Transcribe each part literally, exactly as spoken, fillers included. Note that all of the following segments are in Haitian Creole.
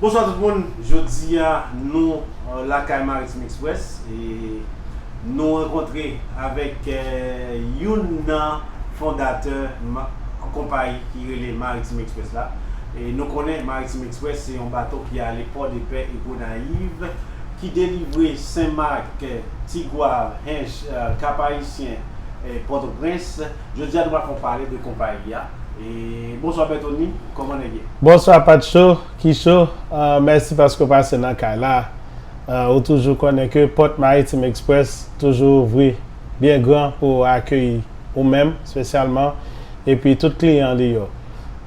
Bonswa tout moun, jodi a nou eh, lakay Maritime Express e nou rankontre avèk eh, youn nan fondatè ma- konpayi ki rele Maritime Express la. E nou konnen Maritime Express se yon bato ki ale Pòdepè e Gonayiv, ki delivre Senmak, Tigwav, Hench, eh, Kap Ayisyen, eh, Pòtoprens. Jodi a nou pral fè yon pale de konpayi a. E bonswa Bertony, kòman nèg ye? Bonswa Patcho, Kicho, uh, mèsi paske w pase nan kay la. Uh, ou toujou konnen ke pòt Maritime Express toujou ouvri byen gran pou akeyi ou menm espesyalman epi tout kliyan li yo.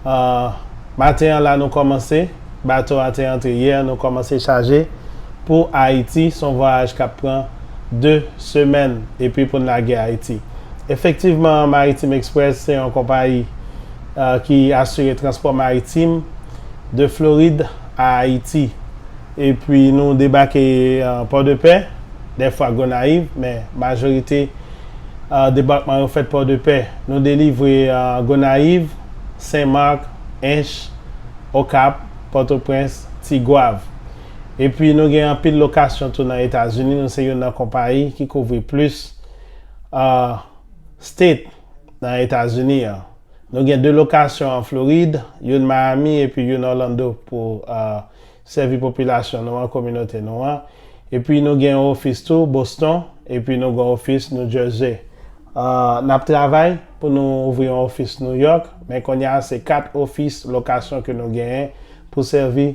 Uh, maten an la nou kòmanse, bato a te antre yè, nou kòmanse chaje pou Ayiti, se yon vwayaj k ap pran de semèn epi pou n lage Ayiti. Efektivman, Maritime Express se yon konpayi uh, ki asire transpò maritim de Florid a Ayiti. Epi nou debake uh, Pòdepè, dèfwa Gonayiv, men majorite uh, debakman yo fèt Pòdepè. Nou delivre uh, Gonayiv, Senmak, Ench, Okap, Pòtoprens, Tigwav. Epi nou gen anpil lokasyon tou nan Etazini. Nou se youn nan konpayi ki kouvri plis uh, state nan Etazini an. Nou gen de lokasyon an Florid, youn Miami epi youn Orlando pou uh, sèvi popilasyon nou an, kominote nou an. Epi nou gen yon ofis tou Boston, epi nou gen yon ofis New Jersey. Uh, n ap travay pou nou ouvri yon ofis New York, men kounye a se kat ofis lokasyon ke nou genyen pou sèvi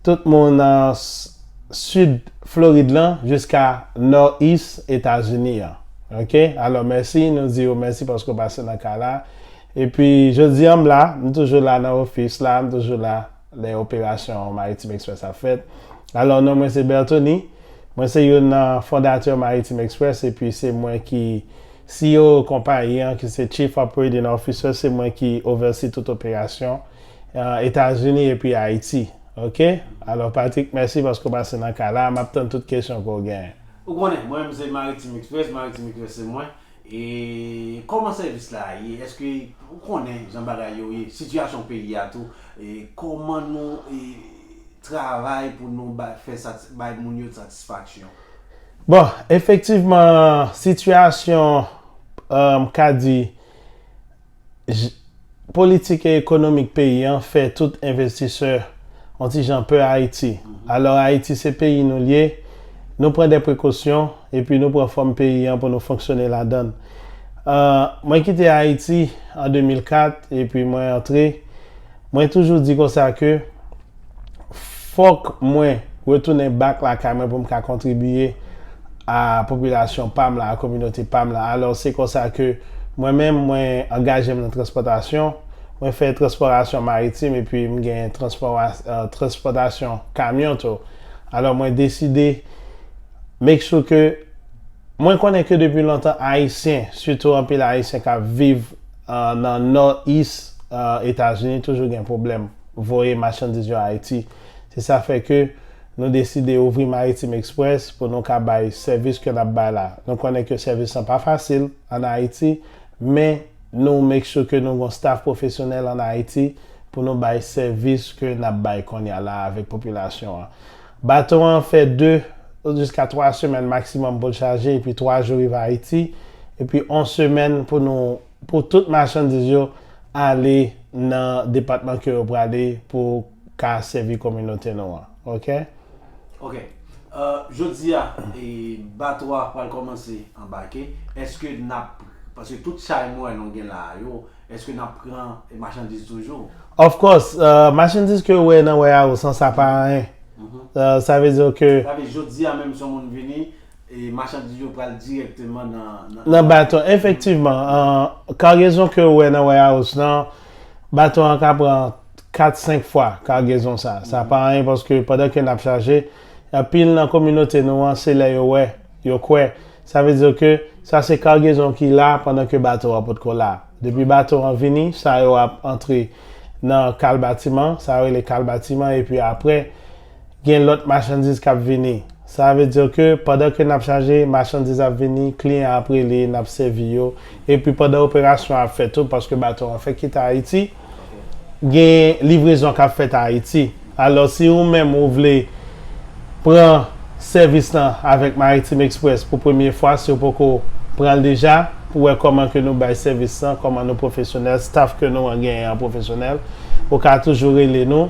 tout moun nan sid Florid lan jiska nòdis Etazini an. Ok? Alò, mèsi, nou di yo mèsi paske w pase nan kay la. Epi, jodi an, m la, m toujou la nan ofis la, m toujou la lè operasyon Maritime Express ap fèt. Alò, non mwen se Bertony. Mwen se youn nan fondatè Maritime Express, epi se mwen ki C E O konpayi an, ki se Chief Operating Officer, se mwen ki oversee tout operasyon uh, Etazini epi Ayiti. Ok? Alò, Patrick, mèsi paske w pase nan kay la. M ap tann tout kesyon ke w genyen. Ou konnen, mwen menm se Maritime Express, Maritime Express se mwen. E kòman sèvis la ye? Èske ou konnen jan bagay yo ye? Sitiyasyon peyi a tou. E kòman nou e, travay pou nou ba, fè sati, bay moun yo satisfaksyon? Bon, efektivman, sitiyasyon, um, ka di, politik e ekonomik peyi an fè tout envestisè yon ti jan pè Ayiti. Alò, Ayiti se peyi nou l ye, nou pran de prekosyon epi nou pran fòm peyi an pou nou fonksyone ladan l. Uh, mwen kite Ayiti an de mil kat epi mwen antre. Mwen toujou di konsa ke fòk mwen retounen back lakay mwen pou m ka kontribiye a popilasyon pa m la, a kominote pa m la. Alò, se konsa ke mwen menm, mwen angaje m nan transpòtasyon, mwen fè transpòtasyon maritim epi m gen transpòtasyon kamyon tou. Alò, mwen deside make sure ke mwen konnen ke depi lontan Ayisyen, sitou anpil Ayisyen k ap viv nan nòdis Etazini, toujou gen pwoblèm voye machandiz yo Ayiti. Se sa fè ke nou deside ouvri Maritime Express pou nou ka bay sèvis ke n ap bay la. Nou konnen ke sèvis lan pa fasil ann Ayiti, men nou make sure ke nou gen yon staff pwofesyonèl ann Ayiti pou nou bay sèvis ke n ap bay kounye a la avèk popilasyon an. Bato an fè de jiska twa semèn maksimòm pou l chaje, epi twa jou rive Ayiti, epi yon semèn pou nou pou tout machandiz yo ale nan depatman ke yo prale pou ka sèvi kominote nou an. Ok? Ok. Euh, jodi a, e, bato a pral kòmanse anbake. Èske n ap, paske tout chay mwen nou gen la a yo, èske n ap pran e, machandiz toujou? Of course, euh, machandiz ke w wè nan warehouse lan, sa pa anyen. Euh, sa vle di ke Sa vle jodi a menm si yon moun vini, e machandiz yo pral dirèkteman nan, nan, nan bato. Efektivman, an, kagezon ke w wè nan warehouse lan, bato an ka pran kat, senk fwa kagezon sa. Sa pa anyen paske pandan ke n ap chaje, anpil nan kominote nou an, se lè yo wè, yo kwè. Sa vle di ke sa se kagezon ki la pandan ke bato an potko la. Depi bato an vini, sa yo ap antre nan kal batiman, sa yo rele kal batiman, epi apre, gen lòt machandiz k ap vini. Sa vle di ke pandan ke n ap chaje, machandiz ap vini, kliyan ap rele, n ap sèvi yo. Epi pandan operasyon an ap fèt tou, paske bato an fèk kite Ayiti, gen livrezon k ap fèt Ayiti. Alò, si ou menm ou vle pran sèvis lan avèk Maritime Express pou premye fwa, si w poko pran l deja, pou wè kòman ke nou bay sèvis lan, kòman nou pwofesyonèl, staff ke nou an genyen an pwofesyonèl, ou ka toujou rele nou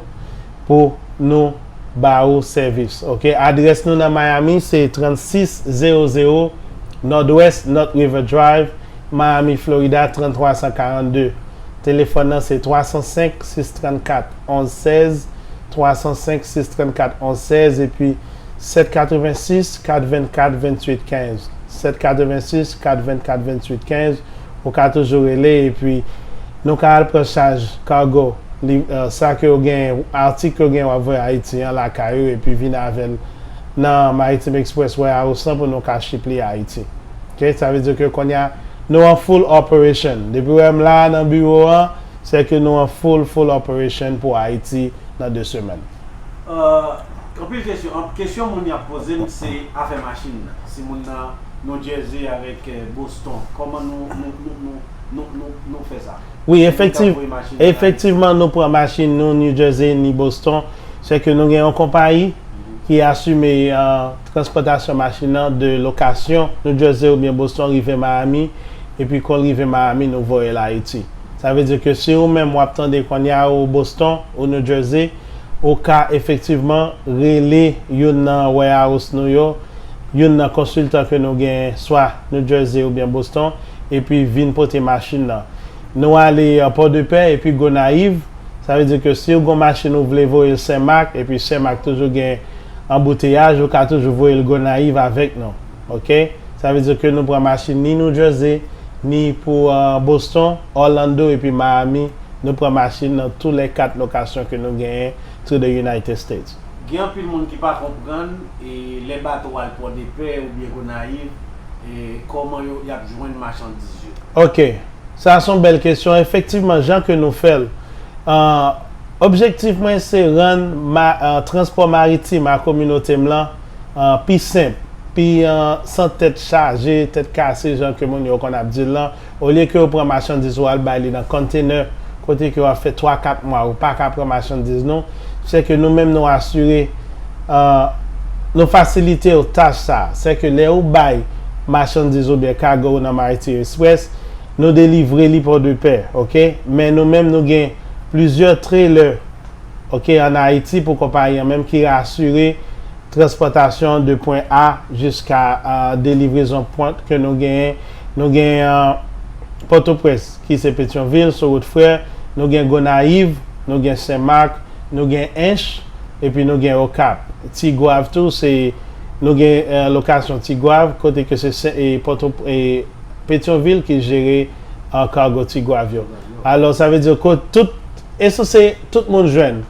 pou nou ba ou sèvis, oke? Adrès nou nan Miami, se trannsis zewo zewo Nòdwès North River Drive, Miami, Florida, tranntrwa san karannde. Telefòn nan se twa san senk, sis trannkat, onz sèz, twa san senk, sis trannkat, onz sèz, epi sèt katrevensis, kat vennkat, venntuit kenz. Sèt katrevensis, kat vennkat, venntuit kenz. Ou ka toujou rele, epi nou ka al pran chaj kago, li, eh, sa ke w gen, atik ke w gen w ap voye Ayiti an lakay ou, epi vin avè l nan Maritime Express Warehouse lan pou nou ka ship li Ayiti. Ok, sa vle di ke kounye a, nou an full operation. Depi w wè m la nan biwo an, se ke nou an full, full operation pou Ayiti nan de semèn. Euh, anpil kesyon, an, kesyon moun y ap poze m se afè machin nan. Si moun nan New Jersey avèk eh, Boston, kòman nou, nou, nou, nou, nou, nou, nou fè sa? Wi, efektiv, efektivman, nou pran machin nou, New Jersey, ni Boston. Se ke nou gen yon konpayi ki asime uh, transpòtasyon machin nan de lokasyon New Jersey oubyen Boston rive Miami, epi kon l rive Miami, nou voye l Ayiti. Sa vle di ke si ou menm w ap tande kounye a ou Boston, ou New Jersey, ou ka efektivman rele youn nan warehouse nou yo, youn nan konsiltan ke nou genyen swa New Jersey oubyen Boston, epi vin pote machin nan. Nou ale uh, Pòdepè epi Gonayiv, sa vle di ke si w gon machin ou vle voye l Senmak, epi Senmak toujou gen anbouteyaj, ou ka toujou voye l Gonayiv avèk nou. Ok? Sa vle di ke nou pran machin ni New Jersey, ni pou uh, Boston, Orlando epi Miami. Nou pran machin nan tou lè kat lokasyon ke nou genyen through the United States. Gen anpil moun ki pa konprann e lè bato al Pòdepè oubyen Gonayiv, e kòman yo y ap jwenn machandiz yo. Ok. Sa se yon bèl kesyon. Efektivman, jan ke nou fè l, uh, objektif mwen se rann ma, uh, transpò maritim a kominote m lan uh, pi senp, pi uh, san tèt chaje, tèt kase, jan ke moun yo konn ap di l lan. Olye ke yo pran machandiz ou al bay li nan container, kote ke w ap fè twa kat mwa ou pa ka pran machandiz nou, se ke nou menm nou asire, uh, nou fasilite w tach sa. Se ke lè ou bay machandiz oubyen kago ou nan Maritime Express, nou delivre li Pòdepè, ok? Men nou menm nou gen plizyè trailer, ok, ann Ayiti pou konpayi an menm ki asire transpòtasyon de pwen A jiska uh, delivrezon pwent ke nou genyen. Nou gen uh, Pòtoprens ki se Petyonvil sou wout Frè, nou gen Gonayiv, nou gen Senmak, nou gen Ench, epi nou gen Okap. Tigwav tou, se nou gen uh, lokasyon Tigwav, kote ke se Sen- e Pòto- e Petyonvil ki jere uh, kago Tigwav yo. Alò, sa vle di ke tout, e sou se tout moun jwenn.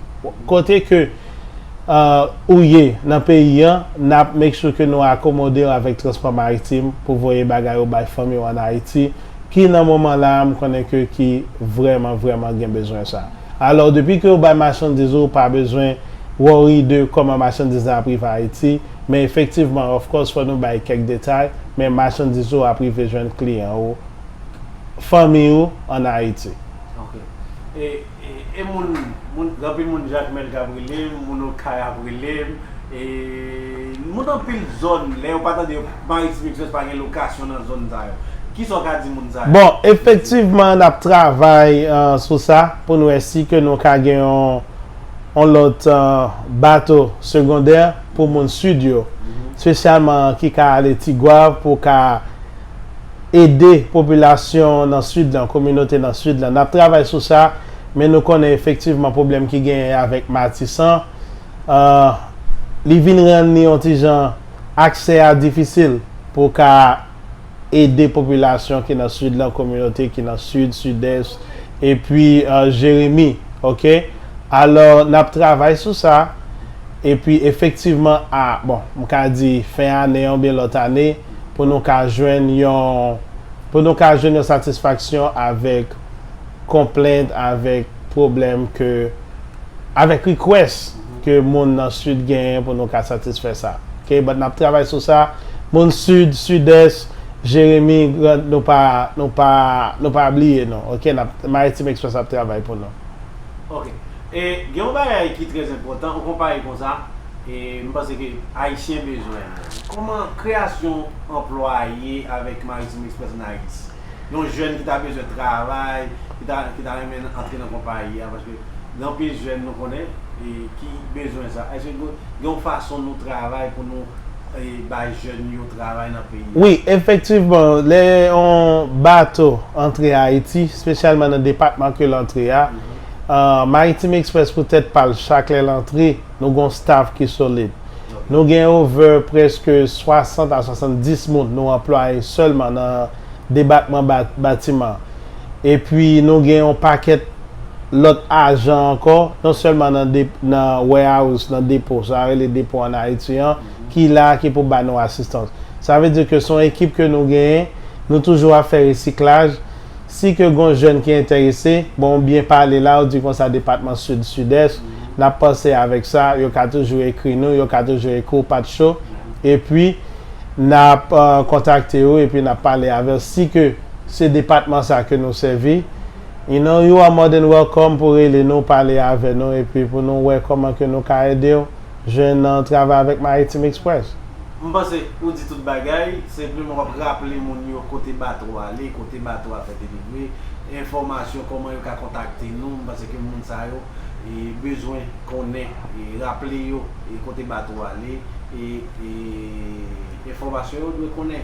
Kote ke uh, ou ye nan peyi an, n ap make sure ke nou akomode w avèk transpò maritim pou voye bagay ou bay fanmi w ann Ayiti, ki nan moman la a, m konnen ke ki vrèman, vrèman gen bezwen sa. Alò, depi ke ou bay machandiz ou, ou pa bezwen worry de kòman machandiz la ap rive Ayiti, men efektivman, of course, fò nou bay kèk detay, men machandiz ou ap rive jwenn kliyan ou, fanmi ou ann Ayiti. Ok. E, e, e moun, moun, gen anpil moun Jakmèl k ap rele m, moun Okay ap rele m, e, moun anpil zòn, lè yo pa tande yo, Maritime Express pa gen lokasyon nan zòn sa yo. Kisa w ka di moun sa yo? Bon, efektivman, n ap travay uh, sou sa pou n wè si ke nou ka gen yon, yon lòt uh, bato segondè pou moun Sid yo, espesyalman ki ka ale Tigwav pou ka ede popilasyon nan Sid lan, kominote nan Sid lan. N ap travay sou sa, men nou konnen efektivman pwoblèm ki genyen avèk Matisan, uh, li vin rann li yon ti jan aksè a difisil pou w ka ede popilasyon ki nan Sid lan, kominote ki nan Sid, Sidès, epi uh, Jeremi, ok? Alò, n ap travay sou sa, epi efektivman, a, bon, m ka di fen ane an oubyen lòt ane, pou nou ka jwenn yon, pou nou ka jwenn yon satisfaksyon avèk konplent, avèk pwoblèm ke, avèk request ke moun nan Sid genyen pou nou ka satisfè sa. Ok, but n ap travay sou sa. Moun Sid, Sidès, Jeremi, Grand, nou pa, nou pa, nou pa bliye nou. Ok, n ap, Maritime Express ap travay pou nou. Ok. E gen yon bagay ki trè enpòtan, yon konpayi konsa, e m panse ke Ayisyen bezwen l. Kòman kreyasyon anplwaye avèk Maritime Express an Ayiti? Yon jèn ki ta bezwen travay, ki ta, ki ta renmen antre nan konpayi a, paske gen anpil jèn nou konnen e ki bezwen sa. Èske gen, gen yon fason nou travay pou nou e bay jèn yo travay nan peyi a? Wi, efektivman, lè yon bato antre Ayiti, espesyalman nan depatman ke l antre a, uh, Maritime Express pou tèt pa l, chak lè l antre, nou gen yon staff ki solid. Nou gen over prèske swasant a swasanndis moun nou anplwaye sèlman nan depatman ba-, batiman. Epi nou gen yon pakèt lòt ajan ankò, non sèlman nan de-, nan warehouse, nan depo, sa rele depo an Ayiti an, ki la, ki pou ba nou asistans. Sa vle di ke se yon ekip ke nou genyen, nou toujou ap fè resiklaj. Si ke gon jèn ki enterese, bon, ou byen pale la, ou di konsa depatman Sid, Sidès, n ap panse avèk sa, yo ka toujou ekri nou, yo ka toujou ekri w, pa t cho. Epi, n ap, euh, kontakte yo, epi n ap pale avè w. Si ke se depatman sa ke nou sèvi, you know, you are more than welcome pou rele nou, pale avè nou, epi pou nou wè kòman ke nou ka ede w jwenn, euh, travay avèk Maritime Express. M panse ou di tout bagay, senpleman w ap raple moun yo kote bato a ale, kote bato a fè delivre, enfòmasyon, kòman yo ka kontakte nou. M panse ke moun sa yo e, bezwen konnen, e, raple yo e kote bato a ale, e, e, enfòmasyon yo dwe konnen.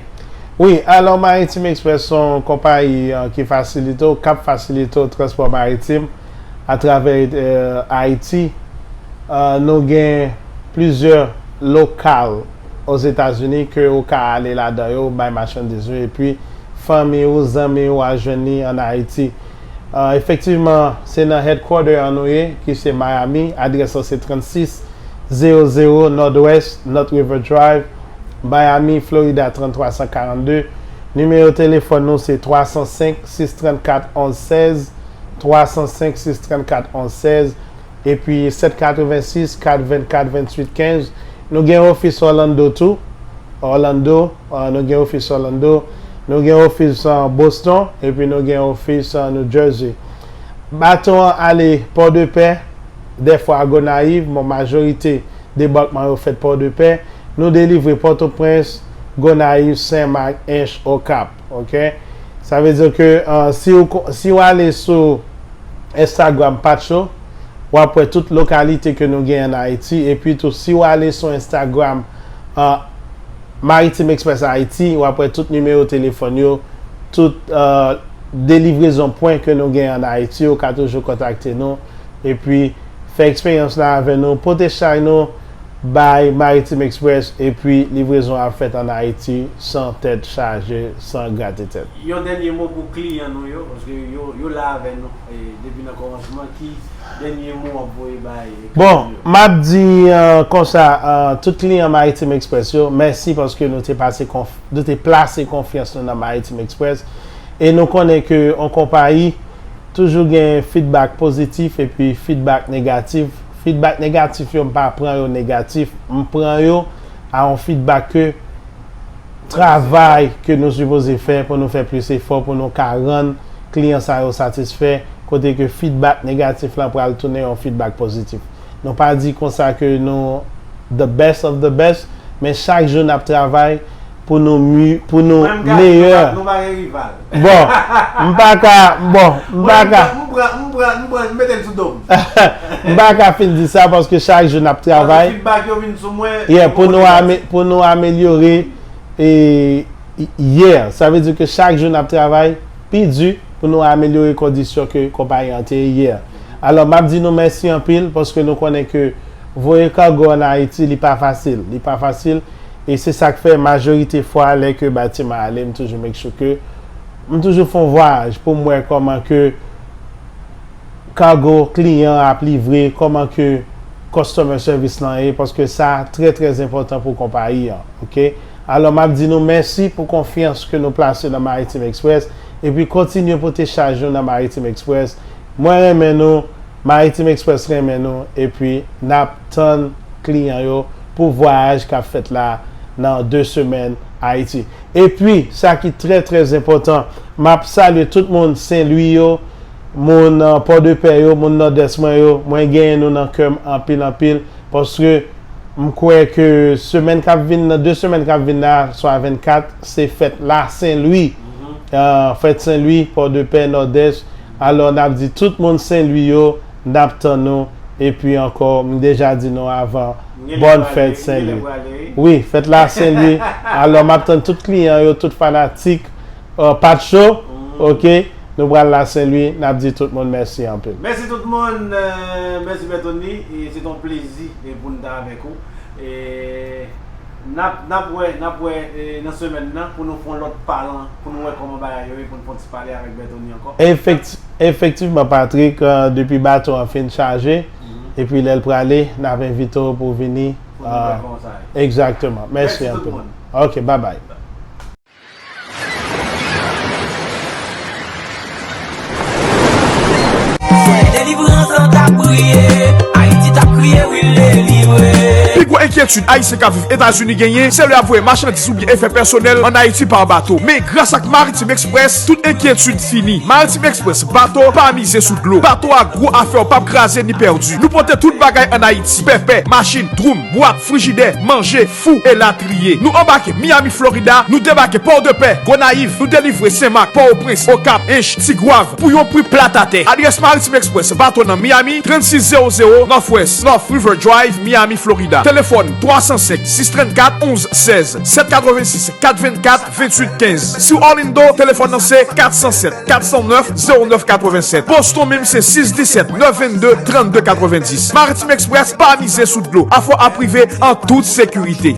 Wi, alò Maritime Express se yon konpayi, euh, ki fasilite w, k ap fasilite w transpò maritim atravè, euh, Ayiti. Euh, nou gen plizyè lokal Ozetazini ke ou ka ale ladan yo, bay machandiz ou, epi fanmi ou, zanmi ou a jwenn li ann Ayiti. Euh, efektivman, se nan headquarter an nou ye, ki se Miami. Adrès lan se trannsis zewo zewo Nòdwès, North River Drive, Miami, Florida, tranntrwa san karannde. Nimewo telefòn nou se twa san senk, sis trannkat, onz sèz, twa san senk, sis trannkat, onz sèz, epi sèt katrevensis, kat vennkat, venntuit kenz. Nou gen ofis Orlando tou. Orlando, euh, nou gen ofis Orlando. Nou gen ofis, euh, Boston, epi nou gen ofis, euh, New Jersey. Bato an ale Pòdepè, dèfwa Gonayiv, bon, majorite debakman yo fèt Pòdepè. Nou delivre Pòtoprens, Gonayiv, Senmak, Ench, Okap, oke? Sa vle di ke, euh, si w ko-, si w ale sou Instagram Patcho, w ap wè tout lokalite ke nou gen ann Ayiti. Epi tou, si w ale sou Instagram, euh, Maritime Express Haiti, w ap wè tout nimewo telefòn yo, tout, euh, delivrezon pwen ke nou gen ann Ayiti, ou ka toujou kontakte nou. Epi, fè eksperyans la avè nou, pote chay nou, bay Maritime Express, epi livrezon ap fèt ann Ayiti san tèt chaje, san grate tèt. Yon dènye mo pou kliyan nou yo, paske yo, yo la avè nou, e, depi nan kòmansman, ki dènye mo w ap voye bay kliyan yo? Bon, m ap di, euh, konsa, euh, tout kliyan Maritime Express yo, mèsi paske nou te pase konf-, nou te plase konfyans nou nan Maritime Express. E nou konnen ke yon konpayi toujou gen feedback pozitif epi feedback negatif. Feedback negatif yo, m pa pran yo negatif. M pran yo a yon feedback ke travay ke nou sipoze fè pou nou fè plis efò, pou nou ka rann kliyan sa yo satisfè, kote ke feedback negatif lan pral tounen yon feedback pozitif. Nou pa di konsa ke nou the best of the best, men chak jou n ap travay pou nou mi-, pou nou meyè. Mwen, m ka di nou pa, nou pa gen rival. Bon, m pa ka, bon, m pa ka. Mwen, m pran, m pran, m pran, m mete l sou do m. M pa ka fin di sa paske chak jou n ap travay. Paske feedback yo vin sou mwen, yeah, pou nou ame-, pou nou amelyore, e, y-, yeah, sa vle di ke chak jou n ap travay pi di pou nou amelyore kondisyon ke konpayi an te ye, yeah. Alò, m ap di nou mèsi anpil paske nou konnen ke voye kago ann Ayiti, li pa fasil. Li pa fasil. E se sa k fè majorite fwa lè ke batiman ale, m toujou make sure ke m toujou fè yon vwayaj pou m wè kòman ke kago kliyan ap livre, kòman ke customer service lan ye, paske sa trè, trè enpòtan pou konpayi an, oke? Alò, m ap di nou mèsi pou konfyans ke nou plase nan Maritime Express, epi kontinye pote chaj nou nan Maritime Express. Mwen renmen nou, Maritime Express renmen nou, epi n ap tann kliyan yo pou vwayaj k ap fèt la nan de semèn Ayiti. Epi, sa ki trè, trè enpòtan, m ap salye tout moun Sen Lwi yo, Moun, euh, Pòdepè yo, moun Nòdès mwen yo, mwen genyen nou nan kè m anpil, anpil, paske m kwè ke semèn k ap vin nan, de semèn k ap vin la, swa vennkat, se fèt la Sen Lwi. Euh, fèt Sen Lwi, Pòdepè, Nòdès. Alò, n ap di tout moun Sen Lwi yo, n ap tann nou. Epi ankò, m deja di nou avan, bòn fèt Sen Lwi. Wi, fèt la Sen Lwi. Alò, m ap tann tout kliyan yo, tout fanatik, euh, Patcho, oke? Nou pral la Sen Lwi, n ap di tout moun mèsi anpil. Mèsi tout moun, euh, mèsi Bertony, e se te yon plezi, e pou n te avèk ou. E n ap, n ap wè, n ap wè, e nan semèn nan, pou nou fè yon lòt palan, pou nou wè kòman bagay yo ye, pou n fè yon ti pale avèk Bertony ankò. Efekti-, efektivman, Patrick, euh, depi bato an fin chaje, epi lè l prale, n ap envite w pou w vini. Pou nou wè kòman sa ye. Egzakteman. Mèsi anpil. Mèsi tout moun. Ok, bye bye. Delivrans lan t ap priye, Ayiti t ap kriye, wi, l delivre. Pi gwo enkyetid Ayisyen k ap viv Etazini genyen, se lè y ap voye machandiz oubyen efè pèsonèl ann Ayiti pa bato. Men gras ak Maritime Express, tout enkyetid fini. Maritime Express, bato pa mize sou dlo. Bato a gwo, afè w p ap kraze ni pèdi. Nou pote tout bagay ann Ayiti, pèpè, machin, dwoum, bwat, frijidè, manje, fou, elatriye. Nou anbake Miami, Florida, nou debake Pòdepè, Gonayiv, nou delivre Senmak, Pòtoprens, Okap, Ench, Tigwav, pou yon pri plat atè. Adrès Maritime Express, bato nan Miami, trannsis zewo zewo Northwest North River Drive, Miami, Florida. Telefòn twa san senk, sis trannkat, onz sèz, sèt katrevensis, kat vennkat, venntuit kenz. Si w Orlando, telefòn nan se kat san sèt, kat san nèf, zewo nèf katrevennsèt. Boston menm se sis disèt, nèf vennde, trannde katrevenndis. Maritime Express, pa mize sou dlo. Afè w ap rive an tout sekirite.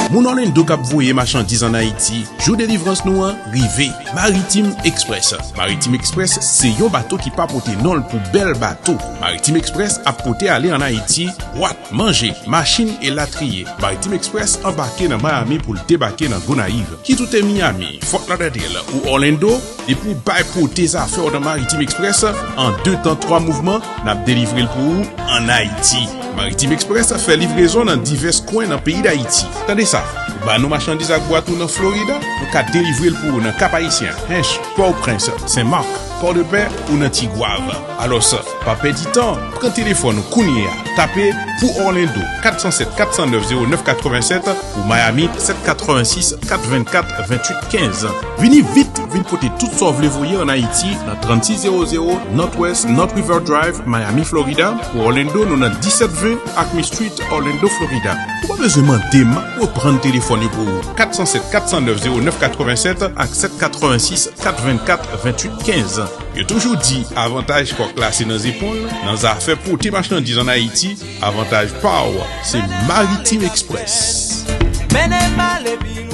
Moun Orlando k ap voye machandiz ann Ayiti, jou delivrans nou an rive. Maritime Express. Maritime Express se yon bato ki pa pote non l pou bèl bato. Maritime Express ap pote ale ann Ayiti, bwat, manje, machin, elatriye. Maritime Express anbake nan Miami pou l debake nan Gonayiv. Kit ou te Miami, Fort Lauderdale ou Orlando, depi w bay pote zafè w nan Maritime Express, an de tan, twa mouvman, n ap delivre l pou ou ann Ayiti. Maritime Express fè livrezon nan divès kwen nan peyi Dayiti. Tande sa, ou ba nou machandiz ak bwat ou nan Florida, nou ka delivre l pou ou nan Cap-Haïtien, Hinche, Port-au-Prince, Saint-Marc, Port-de-Paix ou nan Tigwav. Alòs, pa pèdi tan, pran telefòn ou kounye a. Tape pou Orlando, kat san sèt, kat san nèf, zewo nèf katrevennsèt, pou Miami, sèt katrevensis, kat vennkat, venntuit kenz. Vini vit, vin pote tout sa w vle voye ann Ayiti nan trannsis zewo zewo Northwest North River Drive, Miami, Florida. Pou Orlando, nou nan disèt ven Acme Street, Orlando, Florida. Ou pa bezwen mande m, ou pran telefòn yo pou ou. Kat san sèt, kat san nèf, zewo nèf katrevennsèt ak sèt katrevensis, kat vennkat, venntuit kenz. Yo toujou di, avantaj kòk la se nan zepòl, nan zafè pote machandiz ann Ayiti, avantaj pa w se Maritime Express. Mennen m ale pi